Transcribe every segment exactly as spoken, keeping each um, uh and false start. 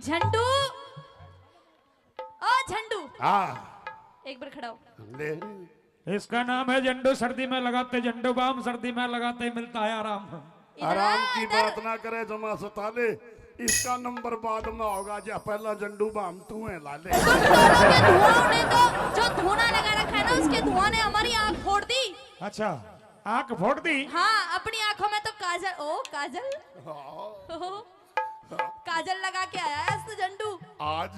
झंडू, ओ झंडू, हाँ। एक बार खड़ा हो। ले। इसका नाम है झंडू, सर्दी में लगाते झंडू बाम, सर्दी में लगाते मिलता है आराम। इधर आ, आराम की इधर। बात ना करे जमा सता ले, इसका नंबर बाद में होगा, जा पहला झंडू बाम तू है ला ले। तुम दोनों के धुआं ने तो, जो धुआं लगा रखा है ना, उसके धुआं ने हमारी आंख फोड़ दी। अच्छा, आंख फोड़ दी? हाँ, अपनी आंखों में तो काजल, ओ काजल। हाँ। काजल लगा के आया है तू झंडू। आज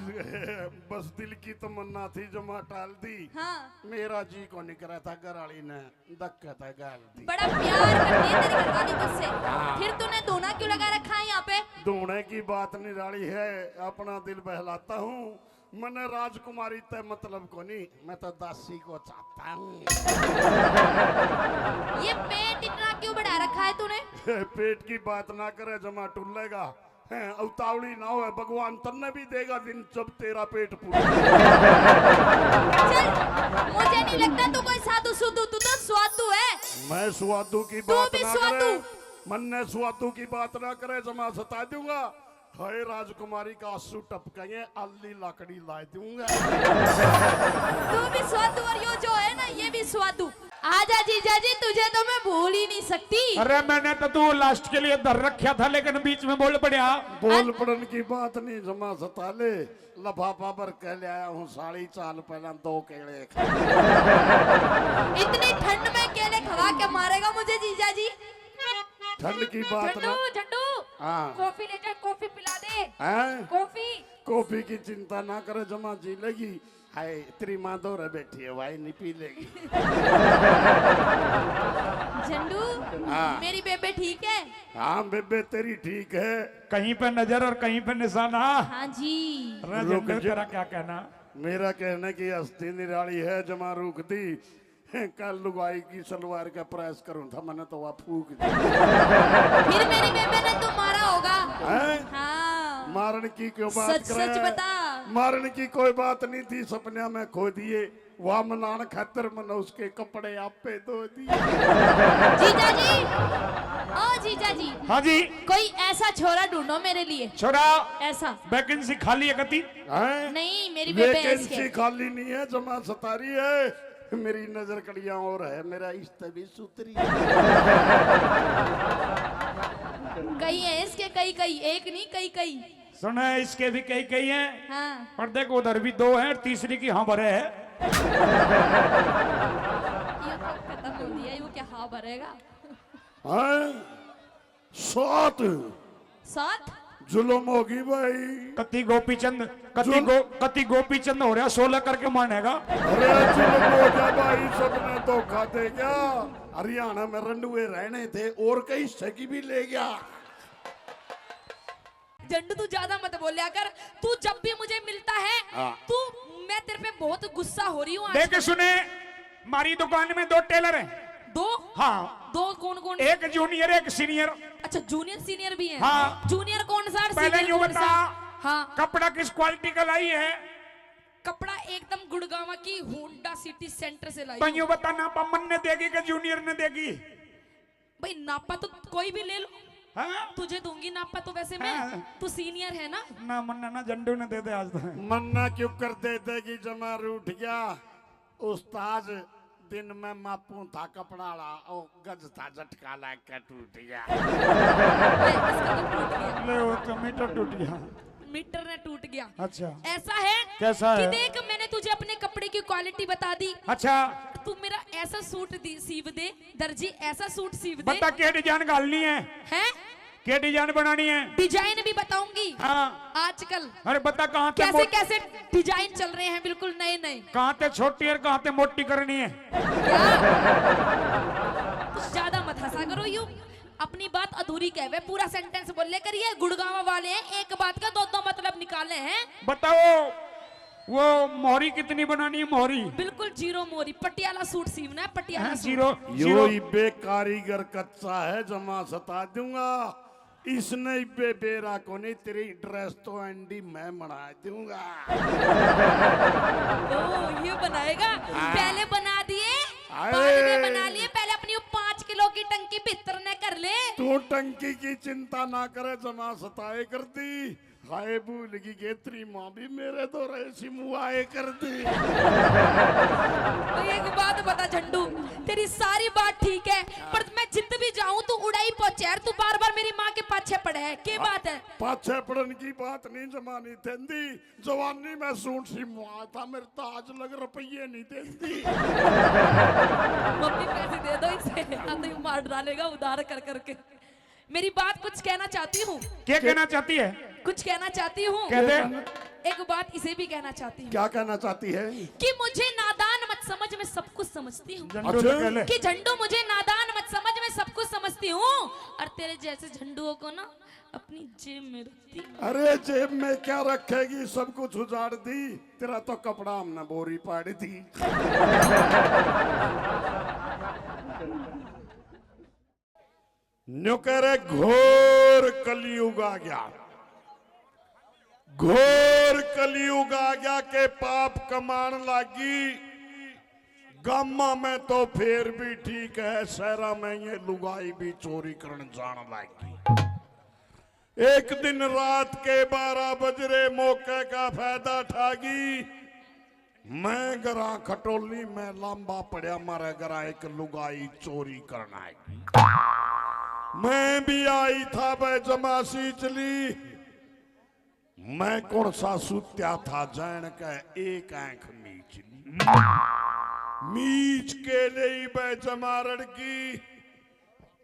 बस दिल की तमन्ना थी, जमा टाल दी। हाँ। मेरा जी को नहीं करा था घर वाली ने धक्के ते गाल दी। बड़ा प्यार करती है तेरी घरवाली तुझसे। हाँ। फिर तूने धूना क्यों लगा रखा है यहाँ पे? धूने की बात निराली है, अपना दिल बहलाता हूँ। मन्ने राजकुमारी ते मतलब कोनी, मैं तो दासी को चाहता हूँ। ये पेट इतना क्यों बढ़ा रखा है तूने? पेट की बात ना करे, जमा टुल्लेगा। हैं, उतावली ना होए, भगवान तन्ने भी देगा दिन जब तेरा पेट पूरा। चल, मुझे नहीं लगता तू कोई साधु सुधु, तू तो स्वादु है। मैं स्वादु की तू बात भी ना स्वादु। करे, मन्ने स्वादु की बात ना करे, जमा सता दूंगा। हाय राजकुमारी का आंसू टपकेंगे, आली लाकड़ी ला दूंगा। तू भी स्वादु और यो जो है ना, ये भी स्वादु। आजा जीजा जी, तुझे तो मैं भूल ही नहीं सकती। अरे मैंने तो तू लास्ट के लिए धर रखा था, लेकिन बीच में बोल पड़ा। बोल पड़न की बात नहीं, जमा सता ले, लफाफा भर के ले आया हूँ साली, चाल पहला दो केले खा। इतनी ठंड में केले खवा के मारेगा मुझे जीजा जी। ठंड की बात झंडू, ना। झंडू, हाँ। कॉफी ले जा, कॉफी पिला दे। हैं? कॉफी। कॉफी की चिंता ना करे, जमा जी लेगी। हाय, तेरी माँ दो रे बैठी है, वाई नहीं पी लेगी। झंडू, हाँ। मेरी बेबे ठीक है? हाँ बेबे, तेरी ठीक है। कहीं पे नजर और कहीं पे निशाना। हाँ जी। अरे रुक झंडू, जा। तेरा क्या कहना? मेरा कहना कि हस्ती निराली है, जमा रूख दी। कल लुगाई की सलवार का प्रेस करूं था, मैंने तो वह फूक दी। फिर मेरी बेबे ने तो मारा होगा। हैं? हाँ। मारण की क्यों बात सच, करे? सच बता। मारण की कोई बात नहीं थी, सपनिया में खो दिए। वह मनान खातर मैंने उसके कपड़े आपे धो दिए। जीजा जी, ओ जीजा जी। हाँ जी। कोई ऐसा छोरा ढूंढो मेरे लिए। छोरा? ऐसा। वैकेंसी खाली है कती? हैं? नहीं, मेरी बेबे ऐसी वैकेंसी है। खाली नहीं है, जमा सतारी है। मेरी नजर कड़ियां और है, मेरा इश्क भी सुतरी। कई है इसके, कई, कई, एक नहीं, कई, कई। सुना है, इसके भी कई, कई हैं। हाँ। और देख, उधर भी दो हैं, तीसरी की हाँ भरे है। ये तो खत्म हो गया, ये क्या हाँ भरेगा? हाँ। सात। सात? जुल्म होगी भाई। कति गोपीचंद, कति जुल- गो-, कति गोपीचंद हो रहा, सोलह करके मानेगा। अरे जुल्म हो गया भाई, सबने धोखा दे गया। हरियाणा में रंडुए रहने थे और कई हिस्से की भी ले गया। झंडू, तू ज्यादा मत बोल्या कर। तू जब भी मुझे मिलता है, हाँ। तू, मैं तेरे पे बहुत गुस्सा हो रही हूँ देख आजकल। सुने, हमारी दुकान में दो टेलर हैं। दो? हाँ। दो कौन कौन? एक जूनियर, एक सीनियर। अच्छा, जूनियर सीनियर भी है। हाँ। जूनियर कौन सा और पहले सीनियर यूं कौन बता, सा? हाँ। कपड़ा किस क्वालिटी का लाई है? कपड़ा एकदम गुड़गांव की होंडा सिटी सेंटर से लाई तो हूँ। यूं बता, नापा मन्ने देगी कि जूनियर ने देगी? भाई, नापा तो कोई भी ले लो। हाँ? तुझे दूंगी नापा तो वैसे मैं। हाँ। तू सीनियर है ना? ना मन्ना, ना झंडू ने दे दे आज तो। मन्ना क्यों कर दे देगी, जमा रूठ गया। उस्ताद, दिन में मापूं था कपड़ा वाला, ओ गज था झटका लग के टूट गया। ले, इसका तो टूट गया। ले, वो तो मीटर टूट गया। मीटर ने टूट गया। अच्छा। ऐसा है कैसा कि है? देख, मैंने तुझे अपने कपड़े की क्वालिटी बता दी। अच्छा। तू मेरा ऐसा सूट दी, सीव दे, दर्जी ऐसा सूट सीव दे। बता के डिजाइन घालनी है? हैं? के डिजाइन बनानी है? डिजाइन भी बताऊंगी। हाँ। आजकल अरे बता, कहाँ ते कैसे मोट- कैसे डिजाइन चल रहे हैं, बिल्कुल नए नए। कहाँ ते छोटी और कहाँ ते मोटी करनी है? क्या? तू ज्यादा मत हंसा करो, यू अपनी बात अधूरी कहवे, पूरा सेंटेंस बोले करिए। गुड़गांव वाले हैं, एक बात का दो दो मतलब निकाले हैं। बताओ, वो मोहरी कितनी बनानी है, मोहरी? बिल्कुल जीरो मोहरी, पटियाला सूट सीवना है, पटियाला हाँ, सूट। जीरो, यो जीरो। इब्बे कारीगर कच्चा है, जमा सता दूंगा। इसने इब्बे बेरा कोनी, तेरी ड्रेस तो एंडी मैं बना दूंगा। ओ, ये बनाएगा? हाँ। पहले बना दिए, आए। बाद में बना लिए। पहले अपनी वो पाँच किलो की टंकी भीतर ने कर ले। तू टंकी की चिंता ना करे, जमा सताए करती। हाय भूल गई के तेरी माँ भी मेरे दौरे सी मुआए कर दी। तो एक बात बता झंडू, तेरी सारी बात ठीक है, पर मैं जित भी जाऊं तू उड़ाई पहुंचे यार। तू बार बार मेरी माँ के पाछे पड़े है, के बात है? पाछे पड़न की बात नहीं जमानी थेंदी। जवानी में सूट सी मुआ था, मेरे ताज लग रुपये नहीं देती। मम्मी पैसे दे दो इसे, या तो ये मार डालेगा उधार कर करके। मेरी बात कुछ कहना चाहती हूँ। क्या कहना चाहती है? कुछ कहना चाहती हूँ। कह दे। एक बात इसे भी कहना चाहती हूँ क्या कहना चाहती है? कि मुझे नादान मत समझ, मैं सब कुछ समझती हूँ। झंडू से कह ले। कि झंडू मुझे नादान मत समझ, मैं सब कुछ समझती हूँ। और तेरे जैसे झंडुओं को ना अपनी जेब में रखती हूँ। अरे जेब में क्या रखेगी, सब कुछ उजाड़ दी। तेरा तो कपड़ा हमने बोरी पाड़ दी। न्यू कह रहे घोर कलयुग आ गया, घोर कलयुग आ गया के पाप कमान लागी। गामा में तो फेर भी ठीक है, शहरा में ये लुगाई भी चोरी करण जान लागी। एक दिन रात के बारह बजरे मौके का फायदा ठागी। मैं घरा खटोली में लांबा पड़या, मारे घरा एक लुगाई चोरी करना आई। मैं भी आई था बे जमा सीचली। मैं कौन सा सुत्या था, जान के एक आंख मीच ली। मीच के ले बे जमा रड़की।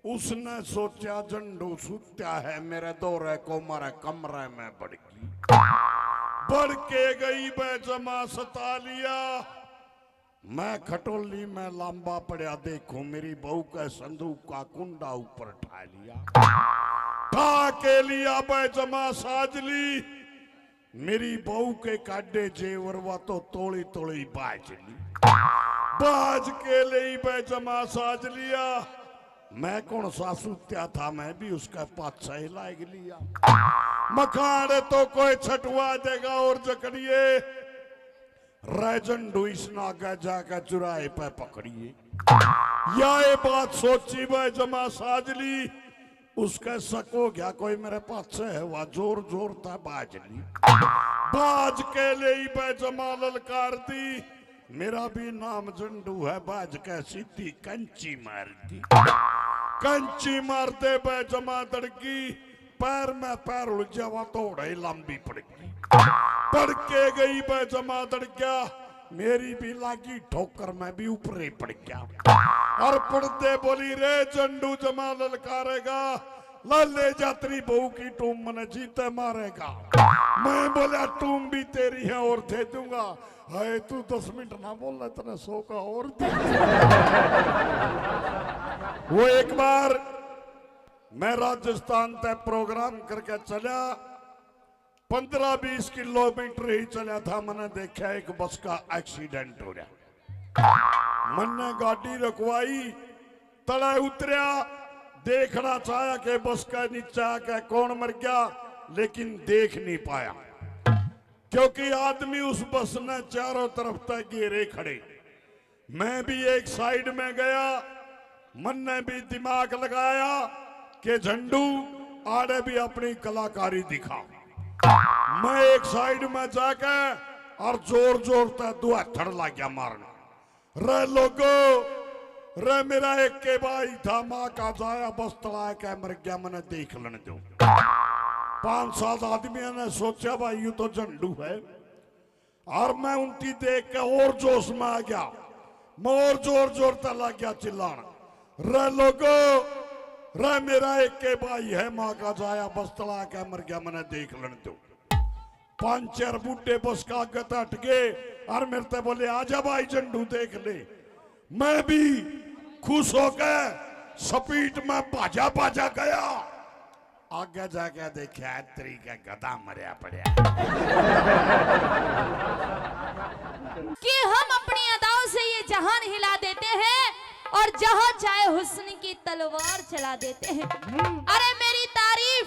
उसने सोचा झंडू सुत्या है, मेरे दौरे को मारे कमरे में बड़की। बड़ के गई बे जमा सता लिया। मैं खटोली में लांबा पड़या, देखूं मेरी बहू के संदूक का कुंडा ऊपर ठा लिया। ठा के लिया बे जमा साजली। मेरी बहू के काडे जेवर वा तो तोली तोली बाज ली। बाज के ले बे जमा साज लिया। मैं कौन सा सुत्या था, मैं भी उसका पाछा ही लाग लिया। मखान तो कोई छटवा देगा और जकड़िए। रह झंडू इस नागा जाकर चुराहे पे पकड़िए। या ये बात सोची बे जमा साज ली। उसका शक हो गया कोई मेरे पाछे है, वह जोर जोर तै बाज ली। बाज के ले बे जमा ललकार दी। मेरा भी नाम झंडू है, बाज के सीधी कंची मार दी। कंची मारते बे जमा दड़की, पैर में पैर उलझा हुआ तो उड़ाई लंबी पड़ गई। पड़ के गई बे जमा दड़किया, मेरी भी लागी ठोकर, मैं भी ऊपरे पड़ गया। और पड़ते बोली, रे झंडू जमा ललकारेगा, लाले जातरी बहू की टूम मने जीते मारेगा। मैं बोला, टूम भी तेरी है और दे दूंगा। हाय, तू दस मिनट ना बोल, तने सौ का और दे दूंगा। वो एक बार मैं राजस्थान तै प्रोग्राम करके चला, पंद्रह बीस किलोमीटर ही चला था, मैंने देखा एक बस का एक्सीडेंट हो रहा। मन्ने गाड़ी रुकवाई, तले उतरया, देखना चाहा कि बस के नीचे आके कौन मर गया, लेकिन देख नहीं पाया, क्योंकि आदमी उस बस ने चारों तरफ तक घेरे खड़े। मैं भी एक साइड में गया, मन्ने भी दिमाग लगाया कि झंडू आड़े भी अपनी कलाकारी दिखा। मैं एक साइड में जाके और जोर जोर तै दुआथड़ लाग्या मारना। रे लोगो, रे मेरा एक के भाई था, माँ का जाया बस तला के मर गया, मने देख लेने दो। पांच सात आदमियों ने सोचा, भाई, यू तो झंडू है। और मैं उनकी देख के और जोश में आ गया, मैं और जोर जोर तै लग गया चिल्लान, रे लोगो, रे मेरा एक के भाई है, माँ का जाया बस तला के मर गया, मने देख लेने दो। पांच चार बूढ़े बस का आगे तै हट गए और मेरे तै बोले, आजा भाई झंडू देख ले। मैं भी खुश होकर स्पीड में भाजा भाजा गया। आगे जाके देखा, तेरी का गधा मरया पड़या। कि हम अपनी अदाओं से ये जहान हिला देते हैं और जहां चाहे हुस्न की तलवार चला देते हैं। अरे मेरी तारीफ,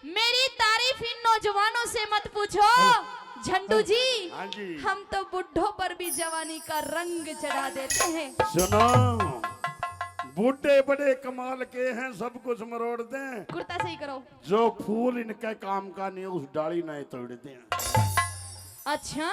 मेरी तारीफ इन नौजवानों से मत पूछो झंडू जी। हाँ जी। हम तो बुढ़ों पर भी जवानी का रंग चढ़ा देते हैं। सुनो, बूढ़े बड़े कमाल के हैं, सब कुछ मरोड़ दें। कुर्ता सही करो। जो फूल इनके काम का नहीं, उस डाली ना ही तोड़ दें। अच्छा,